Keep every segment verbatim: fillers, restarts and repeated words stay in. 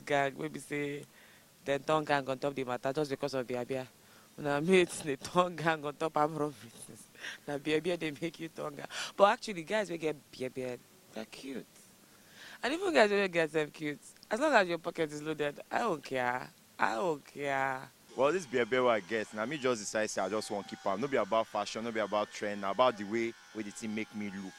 Gang wey be say dem turn gang on top the matter just because of beer beer. Una mates dey turn gang on top amuro business. Na beer beer dey make you turn gang. But actually, guys wey get beer beer, they're cute. And even guys wey no get them cute, as long as your pocket is loaded, I don't care. I don't care. Well, this beer beer wey I get, na me just decide say I just wan keep am. No be about fashion, no be about trend, na about the way wey the thing make me look.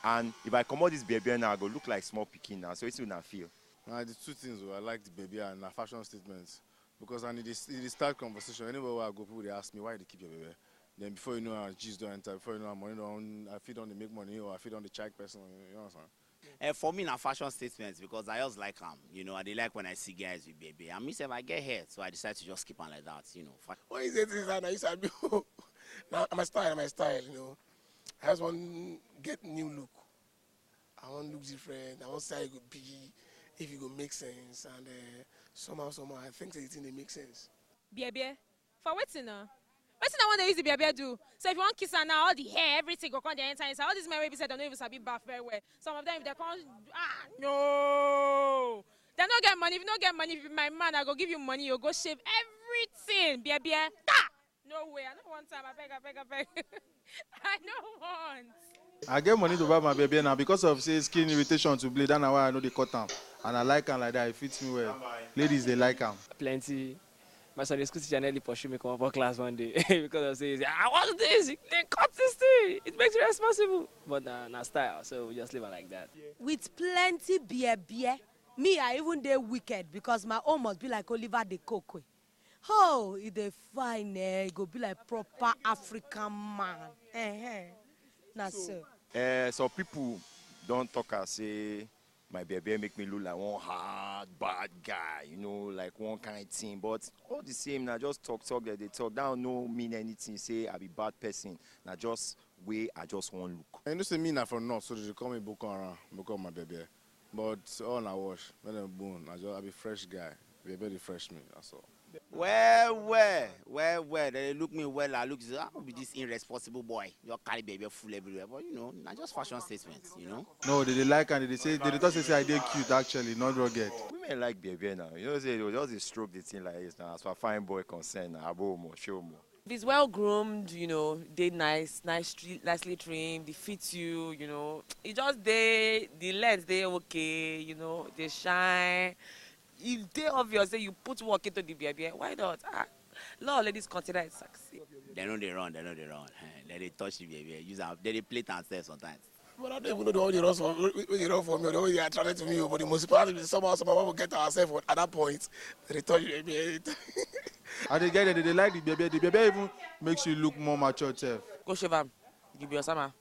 And if I comot this beer beer now, I go look like small pikin now. So wetin una feel? Na the two things o, I like the baby and na fashion statement. Because and e dey e dey start conversation. Anywhere wey I go, people dey ask me, "Why you dey keep your baby?" Then before you know, our gist don enter. Before you know, our money don, I fit don dey make money or I fit don dey check person. You understand? And for me, na fashion statement because I just like am. You know, I dey like when I see guys with baby. And me sef, I get hair, so I decide to just keep am like that. You know, fa- When you say things like that, you sabi. Na na my style, na my style, you know. I just wan get new look. I wan look different. I wan see how e go be, if e go make sense, and uh, somehow, somehow, I think say the thing dey make sense. Beer beer. For wetin na? Wetin I wan dey use the beer beer do? So if you wan kiss am now, all the hair, everything go come dey enter inside. All these men wey be say dem no even sabi baff very well. Some of them, if they come, ah, no. Dem no get money. If you no get money, if you be my man, I go give you money. You go shave everything. Beer beer. Ta! No way. I no want am. Abeg, abeg, abeg. I no want. I get money to buy my baby now because of say skin irritation to bleed. That's why I know they cut am, and I like am like that. It fits me well. Ladies, they like am. Plenty. My Sunday school teacher nearly pursue me come up for class one day because of say, "Ah, what's this? They cut this thing. It makes you responsible." But na na style, so we just leave am like that. With plenty beer beer, me I even dey wicked because my own must be like Oliver the Kokwe. Oh, e dey fine eh, e go be like proper African man. Eh, na so. Uh, some people don talk am say my baby make me look like one hard bad guy, you know, like one kind thing. But all the same, na just talk talk dem dey talk. That one no mean anything. Say I be bad person. Na just way I just wan look. And you know say me na from north, so they dey call me Boko Haram, Boko Haram, my baby. But all na wash, when dem born, I just I be fresh guy. Baby dey fresh me, that's all. Well, well, well, well. They look me well. I look, say, "How be this irresponsible boy? You carry baby full everywhere." But you know, na just fashion statements, you know. No, they dey like am. They dey say they dey talk say say I dey cute actually, not rugged. Women like baby now. You know say they go just dey stroke the thing like this now. As far fine boy concerned, na abo omo, show omo. If it's well groomed, you know, dey nice, nice, nicely trimmed, it fits you, you know. It just dey, the lens dey okay, you know, dey shine. If dey obvious say you put work into the beer beer, why not? Ah, a lot of ladies consider it sexy. They no dey run, they no dey run. Eh, they dey touch the baby, use am, they dey play am sef sometimes. But I don't even know the one they run for, wey dey run for me, or the one they attracted to me. But the most important thing is somehow, somehow, we get ourselves at that point. They touch me. I dey get it. They dey like the baby. The baby even makes you look more mature, sef. Go shave am, give your summer.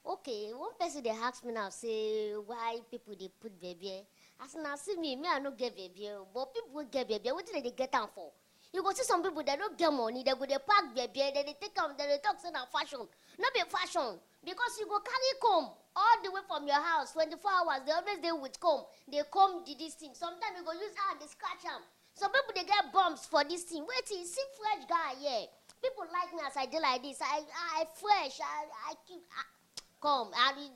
Okay, one person dey ask me now say why people dey put bebe. As una see me, me I no get bebe o, but people wey get bebe, wetin dem dey get am for? You go see some people dem no get money, dem go dey pack bebe, dem dey take am, dem dey talk say na fashion. No be fashion, because you go carry comb all the way from your house, twenty-four hours, dey always dey with comb, dey comb the this thing. Sometimes you go use hand dey scratch am. Some people dey get bumps for this thing. Wait till you see fresh guy here. People like me as I dey like this. I I fresh. I I keep I, come. I be,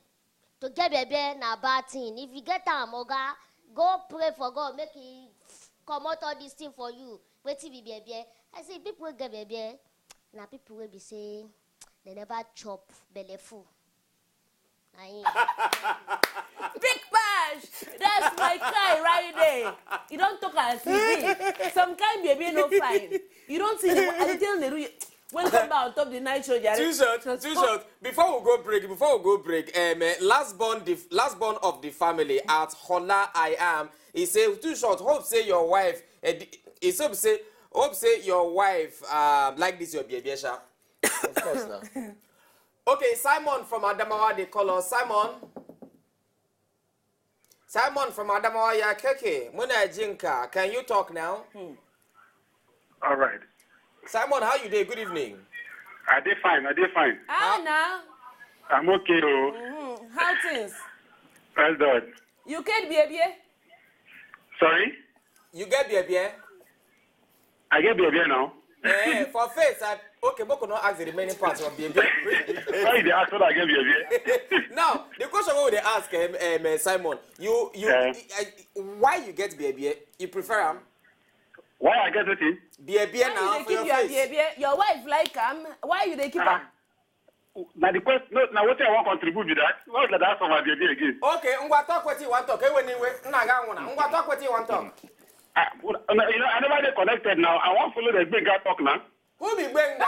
to get bebe na bad thing. If you get am, oga, go pray for God make he comot all this thing for you. Wetin be bebe? I say people wey get bebe na people wey be say dem never chop belle full. Na him. Big bash! That's my guy right there. You don't talk as he be. Some kind baby no fine. You don't see the I dey tell Neru. Welcome back on top the night show, Jare. Too short, too short. Before we go break, before we go break, um, uh, last born the last born of the family at Hola I am. He say too short. Hope say your wife. Uh, the- he say say hope say your wife uh, like this your baby sha. Of course now. Okay, Simon from Adamawa they call us. Simon. Simon from Adamawa ya keke. Muna jinka. Can you talk now? All right. Simon, how you dey? Good evening. I dey fine. I dey fine. Ah, na. I'm okay o. Mm-hmm. How things? Well done. You get baby? Sorry? You get baby? I get baby now. Eh, for face, I, okay, Boko no ask the remaining part of the Why you dey ask what I get beer beer? Now, the question we dey ask um, um, uh, Simon, you you Eh. uh, why you get beer beer? You prefer am? Why I get wetin? Beer beer Why now you for dey your keep your face. beer beer? Your wife like am. Why you dey keep am? Na the question. No, na wetin I wan contribute be that. What was that for my beer beer again? Okay, ngwa talk wetin you wan talk. Ewe niwe, nna ga nwuna. Ngwa talk wetin you wan talk. Ah, you know, I never dey connected now. I wan follow the Gbenga talk now. Who be Gbenga?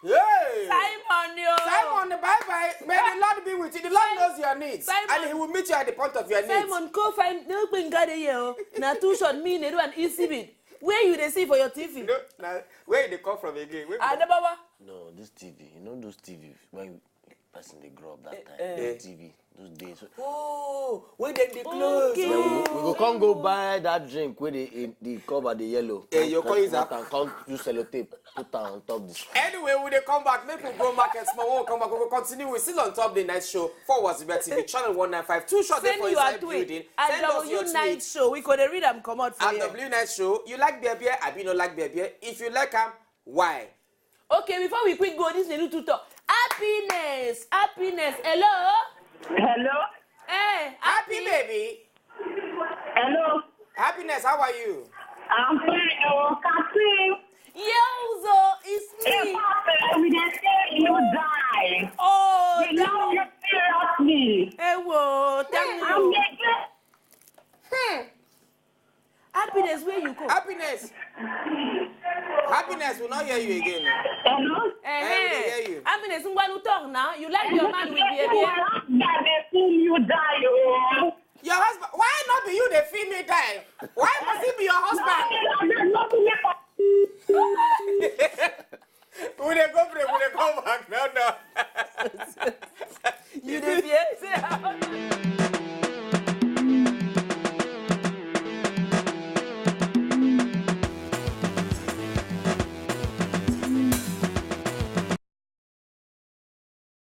Hey! Simon yo. Simon, bye bye. May the Lord be with you. The Lord knows your needs, Simon. And He will meet you at the point of your needs. Simon, go find no Gbenga dey here o. Na too short me dey do an exhibit. Where you dey see for your T V? No, na where you dey come from again? Where you Adabawa. No, this T V, you know those T V when person dey grow up that time. eh. Those T V, those days. So, Oh, when dem dey close. Okay. we, we go come go buy that drink where the eh, the cover the yellow. Eh, you come use Comot am. And come use sellotape, put am on top this. Anyway, we dey come back. Make we go market small. When we come back, we go continue. We still on top the night show for Wazobia T V channel one nine five. Too short day Send for your inside tweet building. at Send us your W Night tweet Show. We go dey read am comot for at here. W Night Show. You like beer beer? Abi no like beer beer? If you like am, why? Okay, before we quick go, this little too talk. Happiness, happiness. Hello. Hello? Hey, Happy baby. Hello? Happiness, how are you? I'm fine. Oh, Kasim. Yozo, it's In me. fact, we dey say you die. Oh, You know you seriously. Ewo, thank I'm you. getting Happiness, where you go? Happiness. Happiness, we not hear you again. Hello? Eh, we dey hear you. Happiness, ngwanu talk now. You like your man with Your baby. husband dey soon you die. Oh. Your